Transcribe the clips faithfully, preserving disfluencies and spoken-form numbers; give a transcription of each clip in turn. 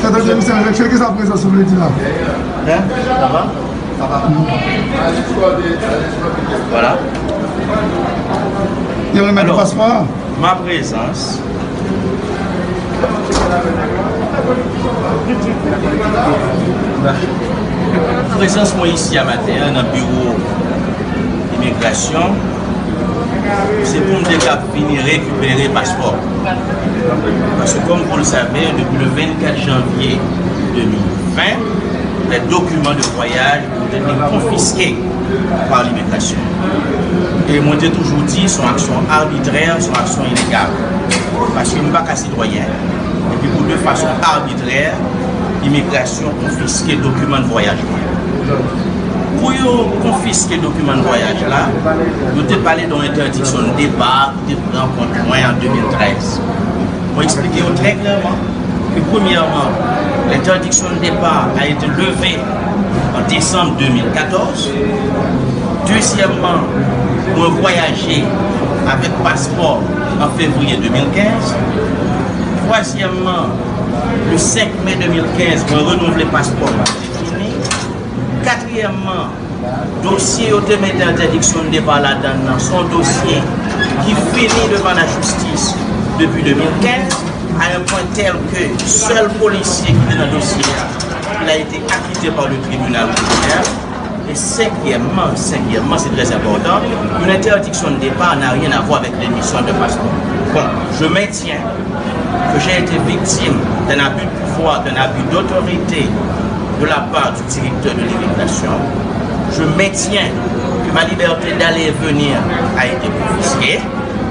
Atande, misye Alexis, kisa prezans ou vle di la? Hein? Ça va? Voilà. Yo remèt ou paspò a? Ma prezans. Prezans mwen isi a maten an nan biwo imigrasyon, se pou m te kab vini rekipere paspò. Paske, comme vous le savez, depuis le vingt-quatre janvier deux mille vingt, les documents de voyage ont été confisqués par l'immigration. E mwen te toujou di, se yon aksyon abitrè, se yon aksyon ilegal. Paske m pa ka sitwayen. Epi pou de fason abitrè, imigrasyon konfiske dokiman vwayaj mwen. Pou yo konfiske dokiman vwayaj la, yo te pale de yon entèdiksyon de depa ki te pran kont mwen an de mil trèz. Mwen eksplike yo trè klèman ke, premyèman, l'interdiction de départ a été levée en décembre deux mille quatorze. Dezyèmman, mwen vwayaje avèk paspò an fevriye de mil kenz. Twazyèmman, le senk me de mil kenz, mwen renouvle paspò mwen, se fini. Katriyèmman, dosye yo te mete entèdiksyon de depa ladan l nan, se yon dosye ki fini devan lajistis depi de mil kenz, à un point tel que sèl polisye ki te nan dosye a, il a été acquitté par le tribunal criminel. E senkyèmman, senkyèmman, se trè enpòtan, yon entèdiksyon de depa n'a rien à voir avec l'émission de passeport. Bon, je maintiens que j'ai été victime d'un abus de pouvoir, d'un abus d'autorité de la part du directeur de l'immigration. Je maintiens que ma liberté d'aller et venir a été confisquée.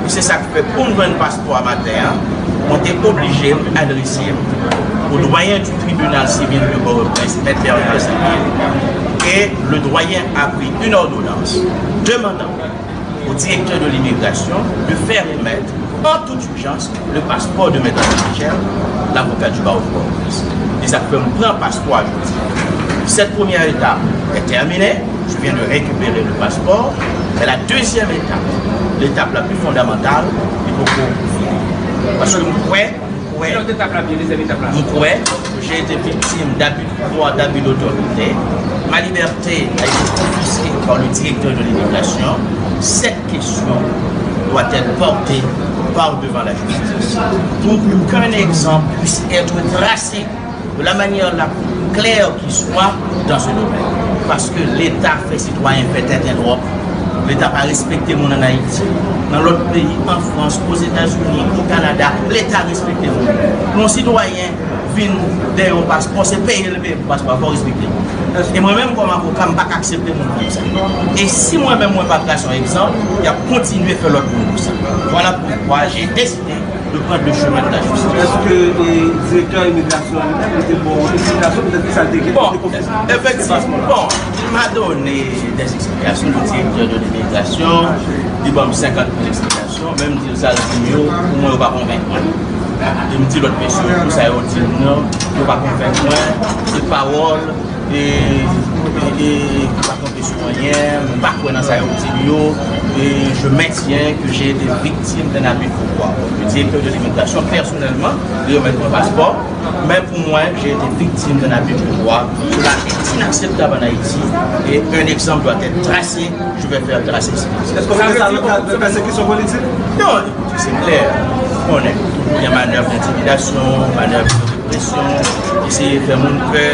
E se sa k fè, pou m jwenn paspò a maten an, mwen te oblije adrese m au doyen du tribunal civil de Port-au-Prince, Maître Bernard Saint-Pierre, et le doyen a pris une ordonnance demandant au directeur de l'immigration de faire remettre en toute urgence le passeport de Maître Michel, l'avocat du barreau de Port-au-Prince. E sa k fè m pran paspò a jodi. Cette première étape est terminée. Je viens de récupérer le passeport. Mais la deuxième étape, l'étape la plus fondamentale, li poko fini. Paske m kwè, m kwè, m kwè, j'ai été victime d'abus de pouvoir, d'abus d'autorité. Ma liberté a été confisquée par le directeur de l'immigration. Cette question doit être portée par devant la justice pour qu'aucun exemple puisse être tracé de la manière la plus claire qui soit dans ce domaine. Paske Leta fè sitwayen fè tenten twòp. Leta pa respekte moun ann Ayiti. Nan lòt peyi, an Frans, Ozetazini, o Kanada, Leta respekte moun. Pou yon sitwayen vin dèyè yon paspò, se peye l peye pou paspò a, fò w respekte l. E mwen menm kòm avoka, m pa ka aksepte moun fè m sa. E si mwen menm mwen pa trase yon egzanp, y ap kontinye fè lòt moun konsa. Vwala poukwa j'ai décidé de prendre le chemin de la justice. Èske direktè imigrasyon an li menm li te ba w esplikasyon petèt ki sa l te gen? Bon, efektivman, bon, il m'a donné des explications, le directeur de l'immigration, li ban m senkant mil esplikasyon, men m di l sa l di m yo, pou mwen yo pa konvenk mwen. E m di lòt mesye yo, tou sa yo di m nan, yo pa konvenk mwen, se pawòl, e, e, e, ki pa kanpe sou anyen, m pa kwè nan sa yo di m yo, e je maintiens que j'ai été victime d'un abus de pouvoir. Le directeur de l'immigration, personnellement, li remèt mwen paspò, men pou mwen, j'ai été victime d'un abus de pouvoir. Cela est inacceptable en Haïti et un exemple doit être tracé. Je vais faire tracer ici. Èske w mete sa nan kad de pèsekisyon politik? Non, se klè. Ou konnen, toujou gen manèv entimidasyon, manèv de represyon, eseye fè moun pè,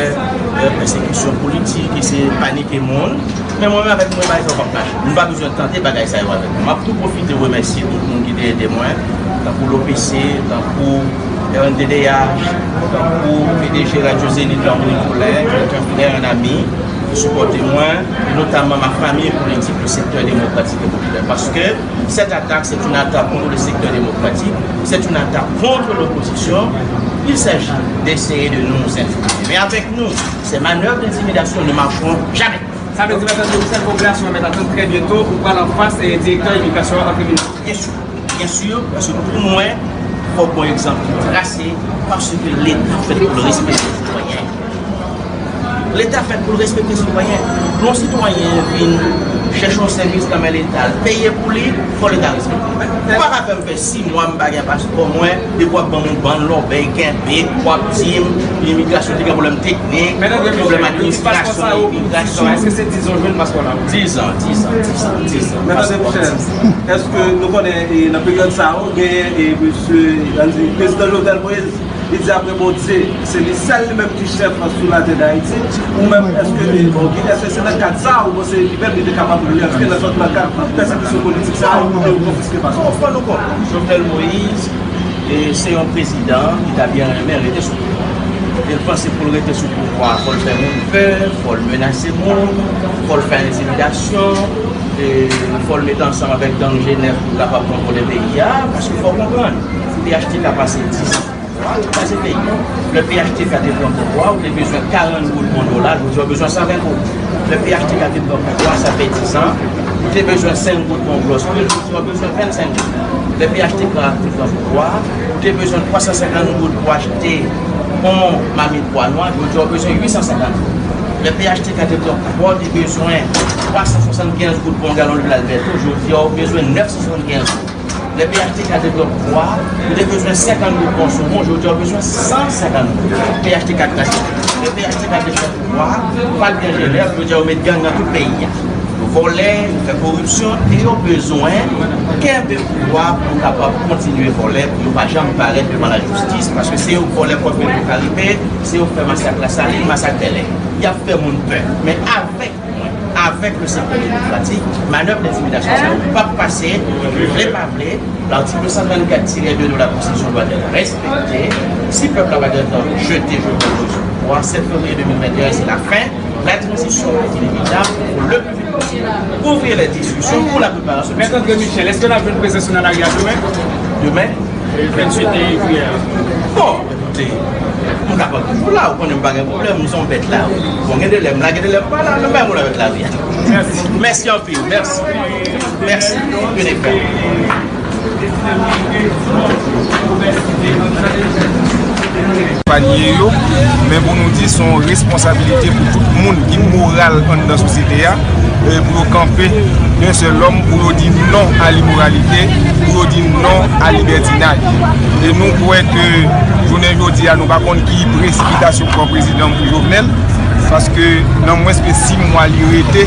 euh, pèsekisyon politik, eseye panike moun. Men mwen menm avèk mwen, bagay sa yo p ap mache. Nou pa bezwen tante bagay sa yo avèk mwen. M ap tou pwofite remèsye tout moun ki te ede mwen, tankou l'O P C, tankou R N T D H, tankou P D G Radio Zenith, Laurent Nicolin, qui est un frère, un ami. Supporter moi, et notamment ma famille politique du secteur démocratique et populaire. Parce que cette attaque, c'est une attaque contre le secteur démocratique, c'est une attaque contre l'opposition. Il s'agit d'essayer de nous intimider. Mais avec nous, ces manœuvres d'intimidation ne marcheront jamais. Sa vle di, Mèt André Michel, popilasyon an mèt atann trè byento ou pral anfas direktè imigrasyon an an kriminèl. Byen si, byen si, paske pou mwen, fòk gon egzanp ki trase, paske Leta fèt pou l respekte sitwayen. Leta fèt pou l respekte sitwayen. Pou yon sitwayen vin chèche yon sèvis nan men Leta, l peye pou li, fò Leta respekte l. Ou pa ka fè m fè sis mwa m pa gen paspò mwen, epi w ap ban m yon bann lòbèy kenbe, w ap di m imigrasyon te gen pwoblèm teknik, pwoblèm administrasyon, imigrasyon. Èske se dizan w jwenn paspò la? Dizan, dizan, dizan, dizan. Mèt André Michel, èske nou konnen, e, nan peryòd sa a, ou genyen, e, mesye, ann di, prezidan Jovenel Moïse, li di apre Bondye, se li sèl li menm ki chèf sou latè Dayiti. Ou menm, èske, e, bon, ki, èske se nan kad sa a ou panse li menm li te kapab rantre nan sòt nan kad pèsekisyon politik sa a pou yo konfiske paspò? Fò nou konnen, Jovenel Moïse, e, se yon prezidan ki ta byen renmen rete sou pouvwa. E l panse pou l rete sou pouvwa, fò l fè moun pè, fò l menase moun, fò l fè entimidasyon, e fò l mete ansanm avèk gang G nèf pou l kapab kontwole peyi a, paske fò w konprann, P H T K pase dis an kraze peyi a. Lè P H T K te pran pouvwa, ou te bezwen karant goud pou yon dola, jodi a w bezwen san ven goud. Lè P H T K te pran pouvwa, sa fè dis an, ou te bezwen senk goud pou yon glòs lwil, jodi a w bezwen vennsenk goud. Lè P H T K te pran pouvwa, ou te bezwen twa san senkant goud pou achte yon mamit pwa nwa, jodi a w bezwen uit san senkant goud. Lè P H T K te pran pouvwa, ou te bezwen twa san swasannkenz goud pou yon galon lwil Alberto, jodi a w bezwen nèf san swasannkenz goud. Lè P H T K te pran pouvwa, ou te bezwen senkant goud pou yon somon, jodi a w bezwen san senkant goud. P H T K kraze. Lè P H T K te pran pouvwa, pa t gen G nèf, jodi a yo met gang nan tout peyi a. Yo vòlè, yo fè koripsyon, e yo bezwen kenbe pouvwa pou yo kapab kontinye vòlè, pou yo pa janm parèt devan lajistis, paske se yo k vòlè kòb Petwokaribe, se yo k fè masak Lasalin, masak Bèlè. Y ap fè moun pè. Men avèk mwen, avèk le sektè demokratik, manèv entimidasyon sa yo p ap pase, vle pa vle, l'article cent trente-quatre tiret deux de la Constitution doit être respecté. Si pèp la pa gentan jete Jovenel Moïse sou pouvwa, sept février deux mille vingt et un, c'est la fin. La transition est inévitable. Il faut le plus vite possible ouvrir les discussions pour la préparation du Mèt André Michel, èske n ap jwenn prezans ou nan lari a demen? Demen? Venntuit jiyè a. Bon, Koute, m kapab toujou la, ou konnen m pa gen pwoblèm, m se yon bèt la. Bon, gen de lè m la, gen de lè m pa la, men m pa gen pwoblèm avèk lavi a. Mèsi. Mèsi anpil, mèsi. Mèsi. Byen fè. Panye yo, men pou nou di, se yon responsabilite pou tout moun ki moral anndan sosyete a, e pou yo kanpe yon sèl lòm, pou yo di non a limoralite, pou yo di non a libètinaj. E nou kwè ke jounen jodi a, nou pa konn ki presipitasyon pran prezidan pou Jovenel, paske nan mwens ke sis mwa li rete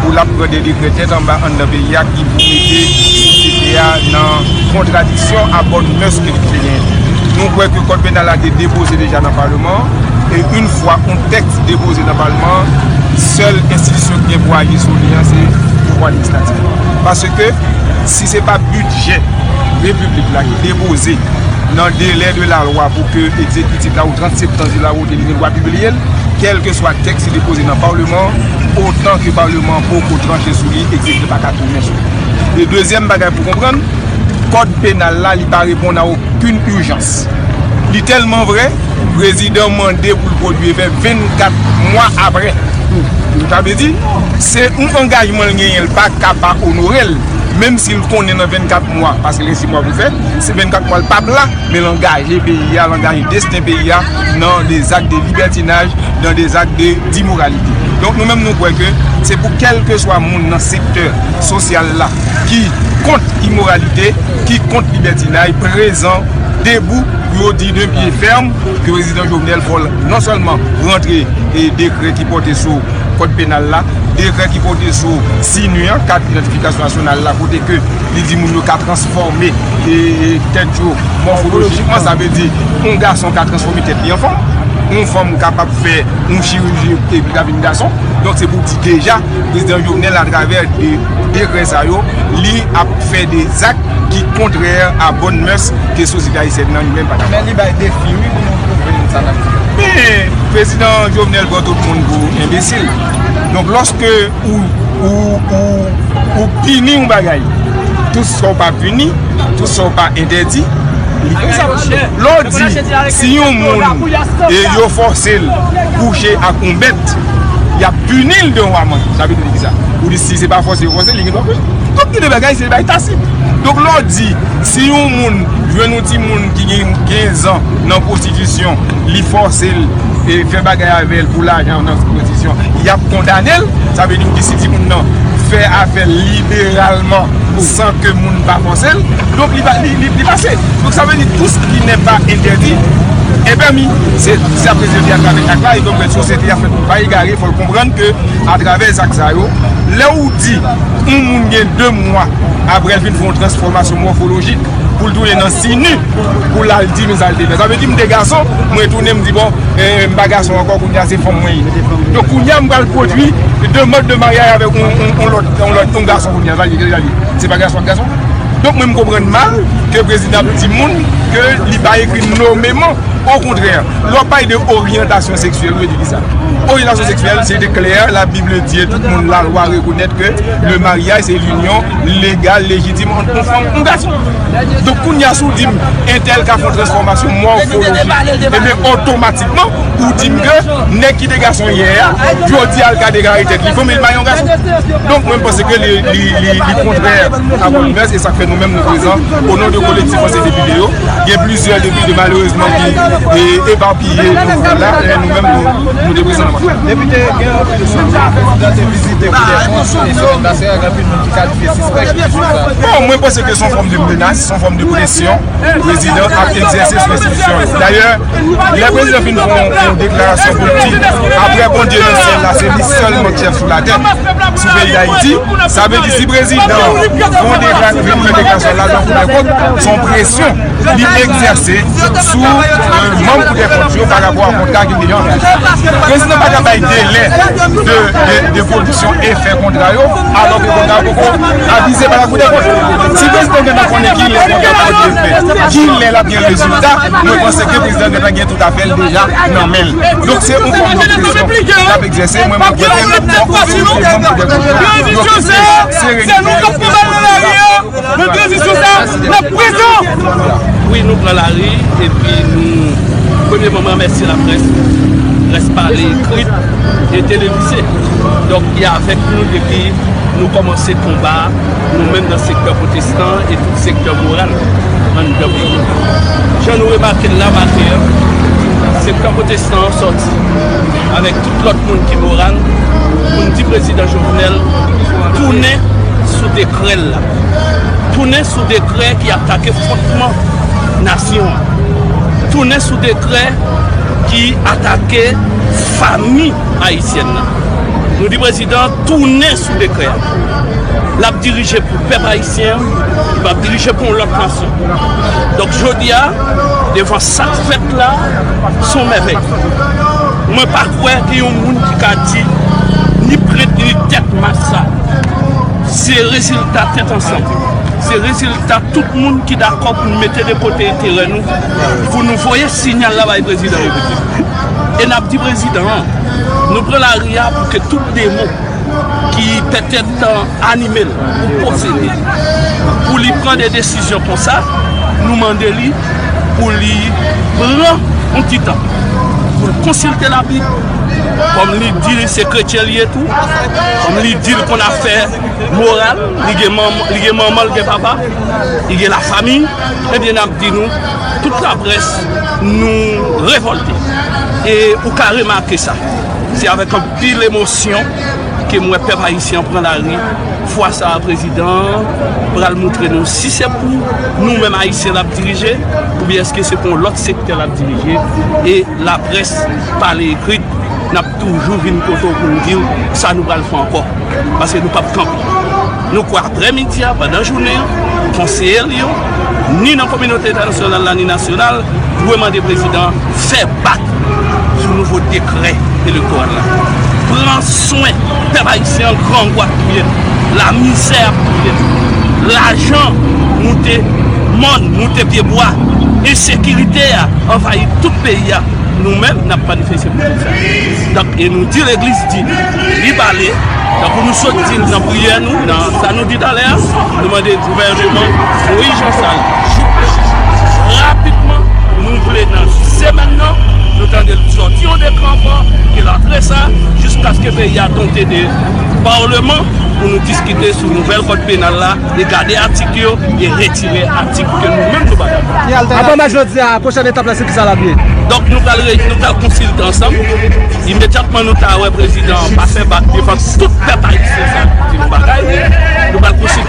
pou l ap pran de dekrè tèt anba anndan peyi a ki pou mete sosyete a nan kontradiksyon a bòn mès ke li te genyen. Nou kwè ke kòd penal la te depoze deja nan Palman an, e yon fwa yon tèks depoze nan Palman an, sèl enstitisyon ki gen pou aji sou li an, se pouvwa lejislatif. Paske si se pa bidjè repiblik la ki depoze nan delè de la lwa pou ke egzekitif la ou trant septan di la ou te li gen dwa pibliye l, kèlkeswa tèks ki depoze nan Palman an, otan ke Palman an poko tranche sou li, egzekitif pa ka tounen sou li. E dezyèm bagay pou konprann, kòd penal la, li pa reponn a okenn ijans. Li tèlman vrè, prezidan mande pou l pwodui efè vennkat mwa apre. Sa vle di, se yon angajman l genyen, l pa ka pa onore l, menm si l konnen nan vennkat mwa, paske l gen sis mwa pou l fè, se vennkat mwa l p ap la, men l angaje peyi a, l angaje desten peyi a nan des actes de libertinage, dans des actes de, d'imoralité. Donk, nou menm, nou kwè ke se pou kèlkeswa moun nan sektè sosyal la ki kont imoralite, ki kont libètinaj, prezan, debou, pou yo di de pye fèm ke prezidan Jovenel fò l non sèlman rantre e dekrè ki pòte sou kòd penal la, dekrè ki pòte sou sini an, kat idantifikasyon nasyonal la, kote ke li di moun yo ka transfòme e, e tèt yo mòfolojikman, sa vle di yon gason ka transfòme tèt li an fanm, yon fanm kapab fè yon chiriji epi li ka vin gason. Donk se pou di deja, prezidan Jovenel atravè de dekrè sa yo, li ap fè de zak ki kontrè a bòn mès ke sosyete ayisyèn nan li menm pa kapab. Men li bay defi, wi, pou nou pwouve nou sa n ap di. Men, prezidan Jovenel pran tout moun pou enbesil. Donk, lòske ou, ou, ou, ou pini yon bagay, tout sa w pa pini, tout sa w pa entèdi, li fè sa. Lè w di, si yon moun, e, yo fòse l kouche ak yon bèt, y ap pini l de yon amann. Sa vle di ki sa? Ou di, si se pa fòse yo fòse l, li gen dwa pini. Tout gen de bagay, se de bagay tasit. Donk, lè w di, si yon moun jwenn yon timoun ki gen kenz an nan pwostitisyon, li fòse l, e, fè bagay avè l pou lajan nan pwostitisyon, y ap kondane l. Sa vle di, ou di, si timoun nan fè afè l liberalman, san ke moun pa fòse l, donk li pa, li, li, li pase. Donk, sa vle di, tout ce qui n'est pas interdit, est permis. Se, se sa prezidan di atravè ak la, e donk, sosyete a fèt pou pa egare, fò l konprann ke atravè zak sa yo, lè ou di yon moun gen de mwa apre l fin fè yon transfòmasyon mòfolojik pou l tounen nan sini, pou l al di nou sa l te fè. Sa vle di m te gason, mwen tounen m di, bon, eh, m pa gason ankò, kounye a se fanm mwen ye. Donk kounye a m pral pwodui de mòd de maryaj avèk yon, yon, yon lòt, yon lòt, yon gason kounye a, sa l ye, sa l ye. Se pa gason ak gason. Donk mwen m konprann mal ke prezidan ap di moun ke li pa ekri nomeman. Okontrè, lè w ap pale de oryantasyon seksyèl, ou vle di ki sa? Oryantasyon seksyèl, se te klè, Labib di, e tout moun, lalwa rekonèt ke le mariage, c'est l'union légale, légitime entre yon fanm, yon gason. Donk, kounye a, si w di m, entèl ka fè yon transfòmasyon mòfolojik, ebyen, otomatikman, ou di m ke nèg ki te gason yè a, jodi a, l ka deklare tèt li fanm, e l pa yon gason. Donk, mwen, m panse ke li, li, li, li kontrè a bon mès, e sa k fè nou menm, nou prezan, o non de kolektif Ansyen Depite yo, gen plizyè depite, malerezman, ki, e, epapiye, nou la, e nou menm, nou, nou te prezan nan maten. Depite, gen anpil moun, prezidan te vizite Kou dè Kont, e semèn pase a, gen anpil moun ki kalifye sispèk pou sa. Bon, mwen panse ke se yon fòm de menas, se yon fòm de presyon prezidan ap egzèse sou enstitisyon yo. Dayè, lè prezidan fin fè yon, yon deklarasyon pou l di, apre Bondye nan syèl la, se li sèlman ki chèf sou latè, sou peyi Dayiti, sa vle di si prezidan fè yon dekla-, vin fè deklarasyon la nan Kou dè Kont, se yon presyon li egzèse sou, euh, manm Kou dè Kont yo pa rapò a kontra ki deja an plas. Prezidan pa ka bay delè de, de, de pwodiksyon efè kontra yo, alò ke kontra yo poko avize pa la Kou dè Kont. Si prezidan gentan konnen ki lè kontra yo pwodui efè, ki lè l ap gen rezilta, mwen panse ke prezidan gentan gen tout afè l deja nan men l. Donk, se yon fòm de presyon l ap egzèse. Mwen, mwen kwè ke bò kote nou ye, manm Kou dè Kont yo, yo kenbe serenite yo. Nan tranzisyon sa, n ap prezan. Wi, nou pran lari epi nou, premyèman, mwen remèsye laprès, près pale, ekri e televize. Donk, ki avèk nou depi nou kòmanse konba a, nou menm nan sektè pwotestan e tout sektè moral anndan peyi a. Jan nou remake l la maten an, sektè pwotestan an sòti avèk tout lòt moun ki moral pou n di prezidan Jovenel tounen sou dekrè l la. Tounen sou dekrè ki atake fondman nasyon an. Tounen sou dekrè ki atake fanmi ayisyèn nan. Nou di prezidan tounen sou dekrè a. L ap dirije pou pèp ayisyen an, li p ap dirije pou yon lòt nasyon. Donk, jodi a, devan sa k fèt la, se yon mèvèy. Mwen pa kwè gen yon moun ki ka di ni prent ni tèt mas sa. Se rezilta tèt ansanm. Se rezilta tout moun ki dakò pou n mete de kote enterè nou, pou nou voye siyal la bay prezidan repiblik. E n ap di prezidan an, nou pran lari a pou ke tout demon ki petèt, euh, anime l, pou posede l, pou li pran de desizyon konsa, nou mande li pou li pran yon ti tan, pou l konsilte Labib, kòm li di se kretyen li ye tou, kòm li di l konn afè moral, li gen manm-, li gen manman, li gen papa, li gen lafanmi, ebyen, n ap di nou, tout laprès, nou revòlte. E ou ka remake sa. Se avèk anpil emosyon ke m wè pèp ayisyen an pran lari. Fwa sa a, prezidan an pral montre nou si se pou nou menm ayisyen l ap dirije, oubyen èske se pou yon lòt sektè l ap dirije. E laprès, pale ekri, n ap toujou vin kote w pou n di w sa nou pral fè ankò. Paske nou p ap kanpe. Nou kwè aprèmidi a, pandan jounen an, konseye l yo, ni nan kominote entènasyonal la, ni nasyonal, dwe mande prezidan an fè bak sou nouvo dekrè elektoral la. Pran swen pèp ayisyen an, grangou ap touye l, lamizè ap touye l, lajan moute mòn, moute pyebwa, ensekirite a anvayi tout peyi a. Nou menm, n ap manifeste pou tout sa. Donk, e nou di legliz di, li pale, tankou nou sot di l nan priyè nou, nan sa nou di talè a, nou mande gouvènman Moïse Jean Charles, jouk rapidman, nou vle nan semèn nan, nou tande l sòti yon dekrè ankò, ke l antre sa, jiskaske peyi a tonte de palman pou nou diskite sou nouvèl kòd penal la, e gade atik yo, e retire atik ke nou menm nou pa dakò. Apre match jodi a, pwochèn etap la se kisa l ap ye? Donk nou pral re- nou pral konsilte ansanm. Imedyatman nou ta wè prezidan an pa fè bak devan tout pèp ayisyen sa ki di nou bagay. Nou pral konsilte